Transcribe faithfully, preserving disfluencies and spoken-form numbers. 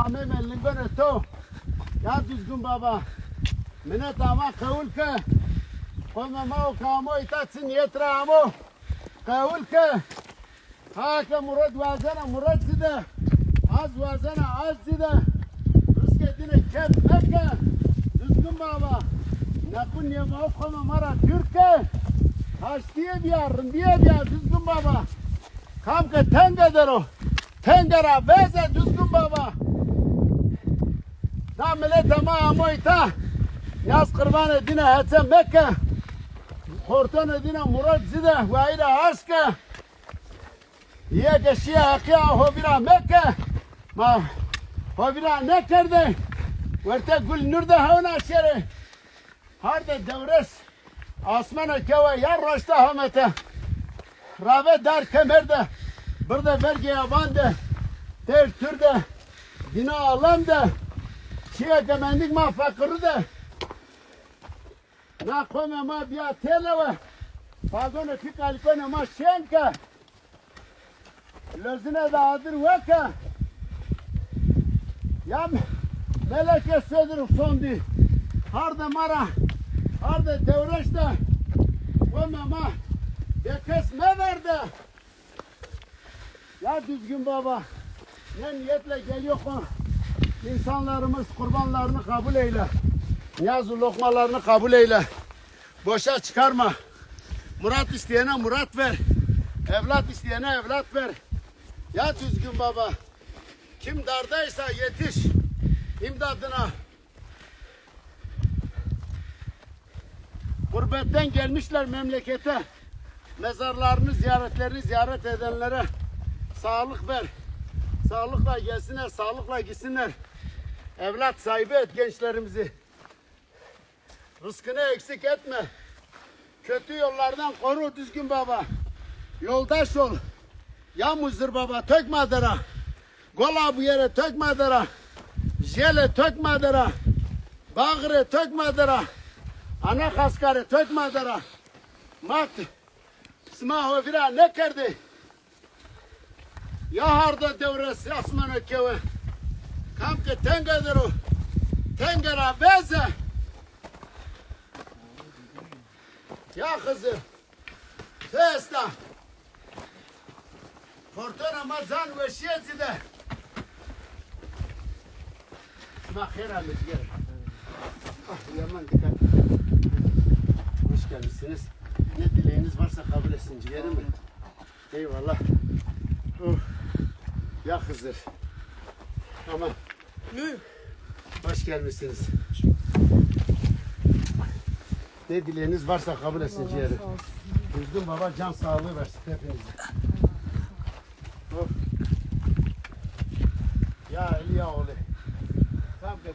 Ameyme lingonê to. Ya Duzgin Baba. Mineta ma qewul ke. Qomê ma o ke amo îta, çi nîyet ra amo, qewul ke. Ha ke murad wazena, murad ci de. Az wazena, az ci de. Rizqê dîne kef meke. Duzgin Baba. Nequ nîyema o qomê ma ra dûr ke. Haştîye bîya, rindîye bîya Duzgin Baba. Kam ke tenge der o, tenge ra veze Duzgin Baba. Na miletê ma amo îta. Nîyaz qurbanê dîne hece meke. Xortonê dîne murad ci de, wayîrê hes ke. Yê ke şîye heqîya ho vîra meke. Ma ho vîra nêkerde. Wertê gul nur de hewna şêrê. Hardê dewres asmeno kewe ya roşta hamete. Rave dar kemer de, birde vergê yaban de, têr tur de, dîna alem de, çîyê ke mendik ma feqirî de. Na qomê ma bîya têlewe, pagonê pî qalikonê ma şên ke. Lozine de adir weke. Ya meleke sodir sondî. Hardê ma ra, hardê dewreş de. Qomê ma bêkes meverde. Ya Duzgin Baba, ne niyetle geliyor kon. İnsanlarımız kurbanlarını kabul eyle. Niyaz û lokmalarını kabul eyle. Boşa çıkarma. Murat isteyene murat ver. Evlat isteyene evlat ver. Ya Duzgin Baba, kim dardaysa yetiş imdadına. Gurbetten gelmişler memlekete. Mezarlarını, ziyaretlerini ziyaret edenlere sağlık ver. Sağlıkla gelsinler, sağlıkla gitsinler. Evlat sahibi et gençlerimizi. Rızkını eksik etme. Kötü yollardan koru Düzgün Baba. Yoldaş ol. Ya Muzır Baba, tök madera. Gola bu yere tök madera. Jele tök madera. Bağre tök madera. Ana kaskare tök madera. Mat. Sima ho vîra nêkerdê. Ya harda dewres asmano kewe. Kam ke tenge der o, tenge ra veze. Ya Xizir, ti esta. Xortona ma can weşîye ci de. Ma xêr amê cigerim. Ah, yaman dikkat. Hoş gelmişsiniz. Ne dileğiniz varsa kabul etsin cigerim. Eyvallah. Oh. Ya Hızır. Tamam. Hoş gelmişsiniz. Ne dileğiniz varsa kabul etsin ciğerim. Düzgün Baba can sağlığı versin hepinize. Oh. Ya eli ya oğlu. Tam da